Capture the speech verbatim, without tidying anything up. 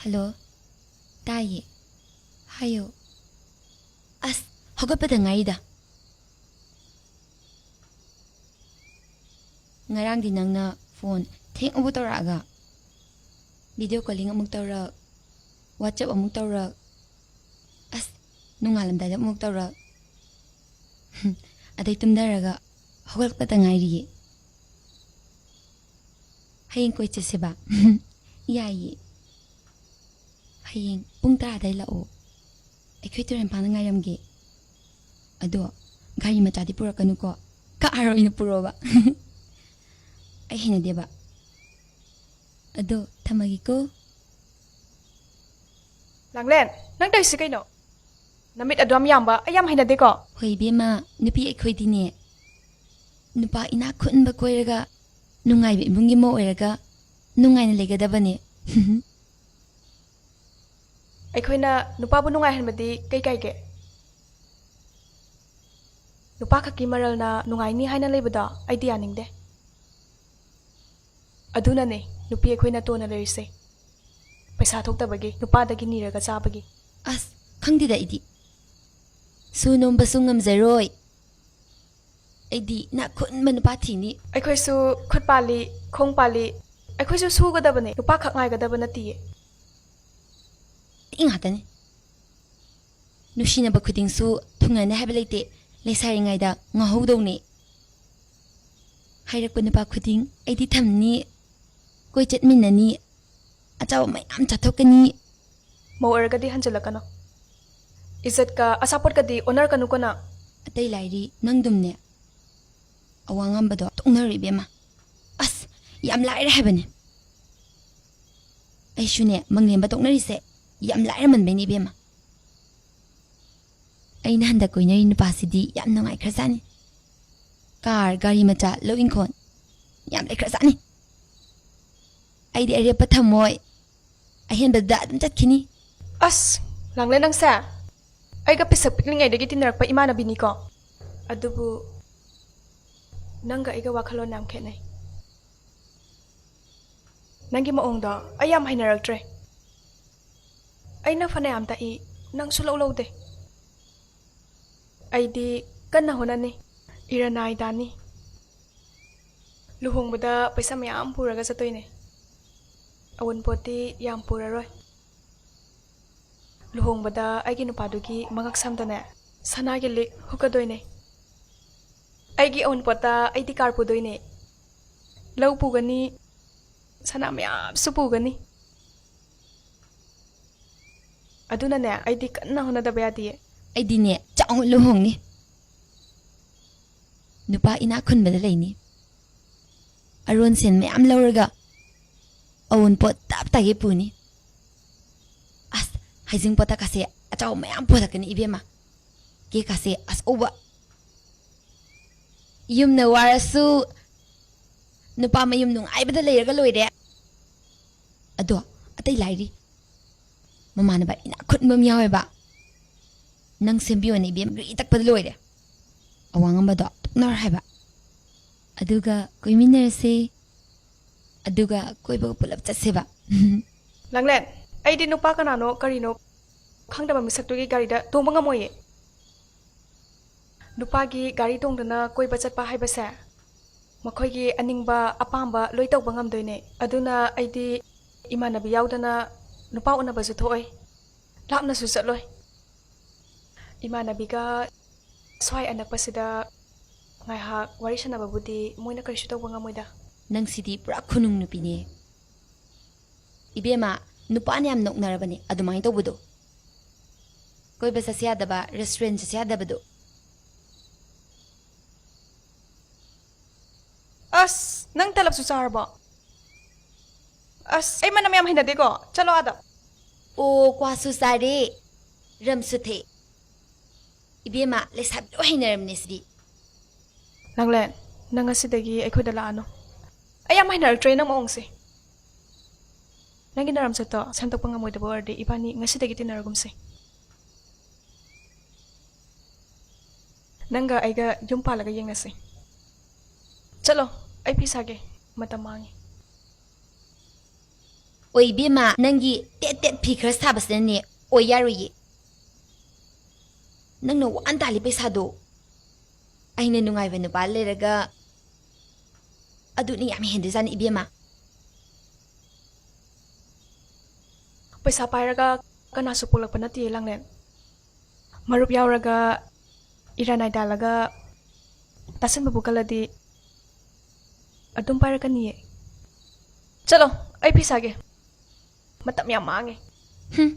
Hello. ꯇꯥꯏꯌꯦ꯫ ꯍꯥꯏꯌꯣ꯫ ꯑꯁ, ꯍꯧꯒꯠꯄꯗ ꯉꯥꯏꯔꯤꯗ꯫ ꯉꯔꯥꯡꯗꯤ ꯅꯪꯅ ꯐꯣꯟ ꯊꯦꯡꯅꯕꯨ ꯇꯧꯔꯛꯑꯒ, ꯚꯤꯗꯤꯑꯣ ꯀꯣꯂꯤꯡ ꯑꯃꯨꯛ ꯇꯧꯔꯛ, ꯋꯥꯆꯦꯞ ꯑꯃꯨꯛ ꯇꯧꯔꯛ, ꯑꯁ, ꯅꯣꯡꯉꯥꯜꯂꯝꯗꯥꯏꯗ ꯑꯃꯨꯛ ꯇꯧꯔꯛ꯫ ꯑꯗꯩ ꯇꯨꯝꯊꯔꯒ ꯍꯧꯒꯠꯂꯛꯄꯗ ꯉꯥꯏꯔꯤꯌꯦ꯫ ꯍꯌꯦꯡ ꯀꯣꯏ ꯆꯠꯁꯦꯕ? ꯌꯥꯏꯌꯦ꯫ ꯍꯌꯦꯡ ꯄꯨꯡ ꯇꯔꯥ ꯑꯗꯥꯏ ꯂꯥꯛꯑꯣ꯫ ꯑꯩꯈꯣꯏ ꯇꯨꯔꯦꯟ ꯃꯄꯥꯟꯗ ꯉꯥꯏꯔꯝꯒꯦ꯫ ꯑꯗꯣ ꯒꯥꯔꯤ ꯃꯆꯥꯗꯤ ꯄꯨꯔꯛꯀꯅꯨꯀꯣ꯫ ꯀꯥꯔ ꯑꯣꯏꯅ ꯄꯨꯔꯛꯑꯣꯕ꯫ ꯑꯩ ꯍꯩꯅꯗꯦꯕ꯫ ꯑꯗꯣ ꯊꯝꯃꯒꯦꯀꯣ꯫ ꯂꯥꯡꯂꯦꯟ, ꯅꯪ ꯇꯧꯔꯤꯁꯤ ꯀꯩꯅꯣ? ꯅꯃꯤꯠ ꯑꯗꯨ ꯌꯥꯝ ꯌꯥꯝꯕ ꯑꯩ ꯌꯥꯝ ꯍꯩꯅꯗꯦꯀꯣ꯫ ꯍꯣꯏ ꯏꯕꯦꯝꯃ, ꯅꯨꯄꯤ ꯑꯩꯈꯣꯏꯗꯤꯅꯦ, ꯅꯨꯄꯥ ꯏꯅꯥꯛ ꯈꯨꯟꯕ ꯀꯣꯏꯔꯒ ꯅꯨꯡꯉꯥꯏꯕ ꯏꯃꯨꯡꯒꯤ ꯃꯧ ꯑꯣꯏꯔꯒ ꯅꯨꯡꯉꯥꯏꯅ ꯂꯩꯒꯗꯕꯅꯦ꯫ ꯑꯩꯈꯣꯏꯅ ꯅꯨꯄꯥꯕꯨ ꯅꯨꯡꯉꯥꯏꯍꯟꯕꯗꯤ ꯀꯩ ꯀꯥꯏꯒꯦ? ꯅꯨꯄꯥ ꯈꯛꯀꯤ ꯃꯔꯜꯅ ꯅꯨꯡꯉꯥꯏꯅꯤ ꯍꯥꯏꯅ ꯂꯩꯕꯗꯣ ꯑꯩꯗꯤ ꯌꯥꯅꯤꯡꯗꯦ꯫ ꯑꯗꯨꯅꯅꯦ ꯅꯨꯄꯤ ꯑꯩꯈꯣꯏꯅ ꯇꯣꯟꯅ ꯂꯩꯔꯤꯁꯦ꯫ ꯄꯩꯁꯥ ꯊꯣꯛꯇꯕꯒꯤ, ꯅꯨꯄꯥꯗꯒꯤ ꯅꯤꯔꯒ ꯆꯥꯕꯒꯤ꯫ ꯑꯁ, ꯈꯪꯗꯦꯗ ꯑꯩꯗꯤ꯫ ꯁꯨ ꯅꯣꯝꯕꯁꯨ ꯉꯝꯖꯔꯣꯏ꯫ ꯑꯩꯗꯤ ꯏꯅꯥꯛ ꯈꯨꯟꯕ ꯅꯨꯄꯥ ꯊꯤꯅꯤ꯫ ꯑꯩꯈꯣꯏꯁꯨ ꯈꯨꯠ ꯄꯥꯜꯂꯤ, ꯈꯣꯡ ꯄꯥꯜꯂꯤ꯫ ꯑꯩꯈꯣꯏꯁꯨ ꯁꯨꯒꯗꯕꯅꯦ, ꯅꯨꯄꯥ ꯈꯛ ꯉꯥꯏꯒꯗꯕ ꯅꯠꯇꯤꯌꯦ꯫ ꯇꯤꯛ ꯉꯥꯛꯇꯅꯤ꯫ ꯅꯨꯡꯁꯤꯅꯕ ꯈꯨꯗꯤꯡꯁꯨ ꯊꯨꯡꯅꯅꯤ ꯍꯥꯏꯕ ꯂꯩꯇꯦ꯫ ꯂꯩꯁꯥꯔꯤꯉꯩꯗ ꯉꯥꯎꯍꯧꯗꯧꯅꯤ꯫ ꯍꯥꯏꯔꯛꯄ ꯅꯨꯄꯥ ꯈꯨꯗꯤꯡ ꯑꯩꯗꯤ ꯊꯝꯅꯤ, ꯀꯣꯏ ꯆꯠꯃꯤꯟꯅꯅꯤ, ꯑꯆꯥꯄꯣꯠ ꯃꯌꯥꯝ ꯆꯥꯊꯣꯛꯀꯅꯤ꯫ ꯃꯧ ꯑꯣꯏꯔꯒꯗꯤ ꯍꯟꯖꯤꯜꯂꯛꯀꯅꯣ꯫ ꯏꯖꯠꯀ ꯑꯆꯥꯄꯣꯠꯀꯗꯤ ꯑꯣꯟꯅꯔꯛꯀꯅꯨꯀꯣ ꯅꯪ꯫ ꯑꯇꯩ ꯂꯥꯏꯔꯤ ꯅꯪꯗꯨꯝꯅꯦ꯫ ꯑꯋꯥ ꯉꯝꯕꯗꯣ ꯇꯣꯛꯅꯔꯣ ꯏꯕꯦꯝꯃ꯫ ꯑꯁ, ꯌꯥꯝ ꯂꯥꯏꯔꯦ ꯍꯥꯏꯕꯅꯦ꯫ ꯑꯩꯁꯨꯅꯦ ꯃꯪꯂꯦꯝꯕ ꯇꯣꯛꯅꯔꯤꯁꯦ ꯌꯥꯝ ꯂꯥꯏꯔꯃꯟꯕꯩꯅꯦ ꯏꯕꯦꯝꯃ꯫ ꯑꯩꯅ ꯍꯟꯗꯛ ꯀꯣꯏꯅꯔꯤ ꯅꯨꯄꯥꯁꯤꯗꯤ ꯌꯥꯝ ꯅꯨꯡꯉꯥꯏꯈ꯭ꯔꯖꯥꯠꯅꯤ꯫ ꯀꯥꯔ, ꯒꯥꯔꯤ ꯃꯆꯥ, ꯂꯧ ꯏꯪꯈꯣꯜ, ꯌꯥꯝ ꯂꯩꯈ꯭ꯔꯖꯥꯠꯅꯤ꯫ ꯑꯩꯗꯤ ꯑꯔꯦꯞꯄ ꯊꯝꯃꯣꯏ, ꯑꯍꯦꯟꯕꯗ ꯑꯗꯨꯝ ꯆꯠꯈꯤꯅꯤ꯫ ꯑꯁ, ꯂꯥꯡꯂꯦ ꯅꯪꯁꯦ꯫ ꯑꯩꯒ ꯄꯤꯁꯛ ꯄꯤꯛꯂꯤꯉꯩꯗꯒꯤ ꯇꯤꯟꯅꯔꯛꯄ ꯏꯃꯥꯟꯅꯕꯤꯅꯤꯀꯣ꯫ ꯑꯗꯨꯕꯨ ꯅꯪꯒ ꯑꯩꯒ ꯋꯥꯈꯜꯂꯣꯟ ꯌꯥꯝ ꯈꯦꯠꯅꯩ꯫ ꯅꯪꯒꯤ ꯃꯑꯣꯡꯗꯣ ꯑꯩ ꯌꯥꯝ ꯍꯩꯅꯔꯛꯇ꯭ꯔꯦ꯫ ꯑꯩꯅ ꯐꯅꯌꯥꯝ ꯇꯥꯛꯏ, ꯅꯪꯁꯨ ꯂꯧ ꯂꯧꯗꯦ꯫ ꯑꯩꯗꯤ ꯀꯟꯅ ꯍꯣꯠꯅꯅꯤ, ꯏꯔꯅꯥꯏ ꯇꯥꯅꯤ꯫ ꯂꯨꯍꯣꯡꯕꯗ ꯄꯩꯁꯥ ꯃꯌꯥꯝ ꯄꯨꯔꯒ ꯆꯠꯇꯣꯏꯅꯦ꯫ ꯑꯋꯨꯟꯄꯣꯠꯇꯤ ꯌꯥꯝ ꯄꯨꯔꯔꯣꯏ꯫ ꯂꯨꯍꯣꯡꯕꯗ ꯑꯩꯒꯤ ꯅꯨꯄꯥꯗꯨꯒꯤ ꯃꯉꯛ ꯁꯝꯗꯅꯦ ꯁꯅꯥꯒꯤ ꯂꯤꯛ ꯍꯨꯛꯀꯗꯣꯏꯅꯦ꯫ ꯑꯩꯒꯤ ꯑꯋꯨꯟꯄꯣꯠꯇ ꯑꯩꯗꯤ ꯀꯥꯔ ꯄꯨꯗꯣꯏꯅꯦ꯫ ꯂꯧ ꯄꯨꯒꯅꯤ, ꯁꯅꯥ ꯃꯌꯥꯝꯁꯨ ꯄꯨꯒꯅꯤ꯫ ꯑꯗꯨꯅꯅꯦ, ꯑꯩꯗꯤ ꯀꯟꯅ ꯍꯣꯠꯅꯗꯕ ꯌꯥꯗꯤꯌꯦ꯫ ꯑꯩꯗꯤꯅꯦ, ꯆꯥꯎꯅ ꯂꯨꯍꯣꯡꯅꯤ꯫ ꯅꯨꯄꯥ ꯏꯅꯥꯛ ꯈꯨꯟꯕꯗ ꯂꯩꯅꯤ꯫ ꯑꯔꯣꯟ ꯁꯦꯟ ꯃꯌꯥꯝ ꯂꯧꯔꯒ ꯑꯋꯨꯟꯄꯣꯠ ꯇꯞ ꯇꯥꯒꯩ ꯄꯨꯅꯤ꯫ ꯑꯁ, ꯍꯩꯖꯤꯡꯄꯣꯠꯇ ꯀꯥꯁꯦ ꯑꯆꯥꯎꯕ ꯃꯌꯥꯝ ꯄꯨꯔꯛꯀꯅꯤ ꯏꯕꯦꯝꯃ꯫ ꯀꯦꯛ ꯀꯥꯁꯦ ꯑꯆꯧꯕ꯫ ꯌꯨꯝꯅ ꯋꯥꯔꯁꯨ ꯅꯨꯄꯥ ꯃꯌꯨꯝ ꯅꯨꯡꯉꯥꯏꯕꯗ ꯂꯩꯔꯒ ꯂꯣꯏꯔꯦ꯫ ꯑꯗꯣ ꯑꯇꯩ ꯂꯥꯏꯔꯤ꯫ ꯃꯃꯥꯟꯅꯕ ꯏꯅꯥꯛ ꯈꯨꯟꯕ ꯑꯃ ꯌꯥꯎꯋꯦꯕ꯫ ꯅꯪ ꯁꯦꯝꯕꯤꯌꯣꯅꯦ ꯏꯕꯦꯝ, ꯒ꯭ꯔꯤ ꯇꯛꯄꯗ ꯂꯣꯏꯔꯦ꯫ ꯑꯋꯥꯡ ꯑꯉꯝꯕꯗꯣ ꯇꯣꯛꯅꯔꯣ ꯍꯥꯏꯕ꯫ ꯑꯗꯨꯒ ꯀꯣꯏꯃꯤꯟꯅꯔꯁꯦ꯫ ꯑꯗꯨꯒ ꯀꯣꯏꯕꯒ ꯄꯨꯂꯞ ꯆꯠꯁꯦꯕ꯫ ꯂꯥꯡꯂꯦꯟ, ꯑꯩꯗꯤ ꯅꯨꯄꯥ ꯀꯅꯥꯅꯣ ꯀꯔꯤꯅꯣ ꯈꯪꯗꯕ ꯃꯤꯁꯛꯇꯨꯒꯤ ꯒꯥꯔꯤꯗ ꯇꯣꯡꯕ ꯉꯝꯃꯣꯏꯌꯦ꯫ ꯅꯨꯄꯥꯒꯤ ꯒꯥꯔꯤ ꯇꯣꯡꯗꯨꯅ ꯀꯣꯏꯕ ꯆꯠꯄ ꯍꯥꯏꯕꯁꯦ ꯃꯈꯣꯏꯒꯤ ꯑꯅꯤꯡꯕ ꯑꯄꯥꯝꯕ ꯂꯣꯏ ꯇꯧꯕ ꯉꯝꯗꯣꯏꯅꯦ꯫ ꯑꯗꯨꯅ ꯑꯩꯗꯤ ꯏꯃꯥꯟꯅꯕꯤ ꯌꯥꯎꯗꯅ ꯅꯨꯄꯥ ꯎꯅꯕꯁꯨ ꯊꯣꯛꯑꯣꯏ, ꯂꯥꯞꯅꯁꯨ ꯆꯠꯂꯣꯏ꯫ ꯏꯃꯥꯟꯅꯕꯤꯒ ꯁ꯭ꯋꯥꯏ ꯑꯅꯛꯄꯁꯤꯗ ꯉꯥꯏꯍꯥꯛ ꯋꯥꯔꯤ ꯁꯥꯟꯅꯕꯕꯨꯗꯤ ꯃꯣꯏꯅ ꯀꯔꯤꯁꯨ ꯇꯧꯕ ꯉꯝꯃꯣꯏꯗ꯫ ꯅꯪꯁꯤꯗꯤ ꯄꯨꯔꯥ ꯈꯨꯅꯨꯡ ꯅꯨꯄꯤꯅꯦ꯫ ꯏꯕꯦꯝꯃ, ꯅꯨꯄꯥꯅ ꯌꯥꯝ ꯅꯣꯛꯅꯔꯕꯅꯦ ꯑꯗꯨꯃꯥꯏꯅ ꯇꯧꯕꯗꯣ꯫ ꯀꯣꯏꯕ ꯆꯠꯁꯦ ꯌꯥꯗꯕ, ꯔꯦꯁꯇꯨꯔꯦꯟ ꯆꯠꯁꯦ ꯌꯥꯗꯕꯗꯣ꯫ ꯑꯁ, ꯅꯪ ꯇꯂꯞꯁꯨ ꯆꯥꯔꯕꯣ? ꯑꯁ, ꯑꯩ ꯃꯅꯝ ꯌꯥꯝ ꯍꯩꯅꯗꯦꯀꯣ꯫ ꯆꯠꯂꯣ ꯑꯥꯗ꯫ ꯑꯣ, ꯀ꯭ꯋꯥꯁꯨ ꯆꯥꯔꯦ, ꯔꯝꯁꯨ ꯊꯛꯑꯦ꯫ ꯏꯕꯦꯝꯃ, ꯂꯩꯁꯥꯕꯤ ꯂꯣꯏ ꯍꯩꯅꯔꯕꯅꯦ ꯁꯤꯗꯤ꯫ ꯂꯥꯡꯂꯦꯟ, ꯅꯪ ꯉꯁꯤꯗꯒꯤ ꯑꯩꯈꯣꯏꯗ ꯂꯥꯛꯑꯅꯨ꯫ ꯑꯩ ꯌꯥꯝ ꯍꯩꯅꯔꯛꯇ꯭ꯔꯦ ꯅꯪ ꯃꯑꯣꯡꯁꯦ꯫ ꯅꯪꯒꯤ ꯅꯔꯝꯆꯠꯇꯣ ꯁꯦꯝꯗꯣꯛꯄ ꯉꯝꯃꯣꯏꯗꯕ ꯑꯣꯏꯔꯗꯤ ꯏꯕꯥꯅꯤ ꯉꯁꯤꯗꯒꯤ ꯇꯤꯟꯅꯔꯒꯨꯝꯁꯦ꯫ ꯅꯪꯒ ꯑꯩꯒ ꯌꯨꯝ ꯄꯥꯜꯂꯒ ꯌꯦꯡꯅꯁꯦ꯫ ꯆꯠꯂꯣ, ꯑꯩ ꯐꯤ ꯁꯥꯒꯦ, ꯃꯇꯝ ꯃꯥꯡꯉꯦ꯫ ꯑꯣꯏ ꯏꯕꯦꯝꯃ, ꯅꯪꯒꯤ ꯇꯦꯠ ꯇꯦꯠ ꯐꯤ ꯈꯔ ꯁꯥꯕꯁꯤꯅꯅꯦ ꯑꯣꯏ ꯌꯥꯔꯣꯏꯌꯦ꯫ ꯅꯪꯅ ꯋꯥꯅ ꯇꯥꯜꯂꯤ ꯄꯩꯁꯥꯗꯣ ꯑꯩꯅ ꯅꯨꯡꯉꯥꯏꯕ ꯅꯨꯄꯥ ꯂꯩꯔꯒ ꯑꯗꯨꯅ ꯌꯥꯝ ꯍꯦꯟꯗꯣꯏꯖꯥꯠꯅꯤ ꯏꯕꯦꯝꯃ꯫ ꯄꯩꯁꯥ ꯄꯥꯏꯔꯒ ꯀꯅꯥꯁꯨ ꯄꯣꯛꯂꯛꯄ ꯅꯠꯇꯦ ꯂꯥꯡꯂꯦꯟ꯫ ꯃꯔꯨꯞ ꯌꯥꯎꯔꯒ ꯏꯔꯥ ꯅꯥꯏꯗꯥꯜꯂꯒ ꯇꯥꯁꯟꯕꯕꯨ ꯀꯜꯂꯗꯤ ꯑꯗꯨꯝ ꯄꯥꯏꯔꯛꯀꯅꯤꯌꯦ꯫ ꯆꯠꯂꯣ, ꯑꯩ ꯐꯤ ꯁꯥꯒꯦ꯫ ꯃꯇꯝ ꯌꯥꯝ ꯃꯥꯡꯉꯦ꯫ ꯍꯨꯝ,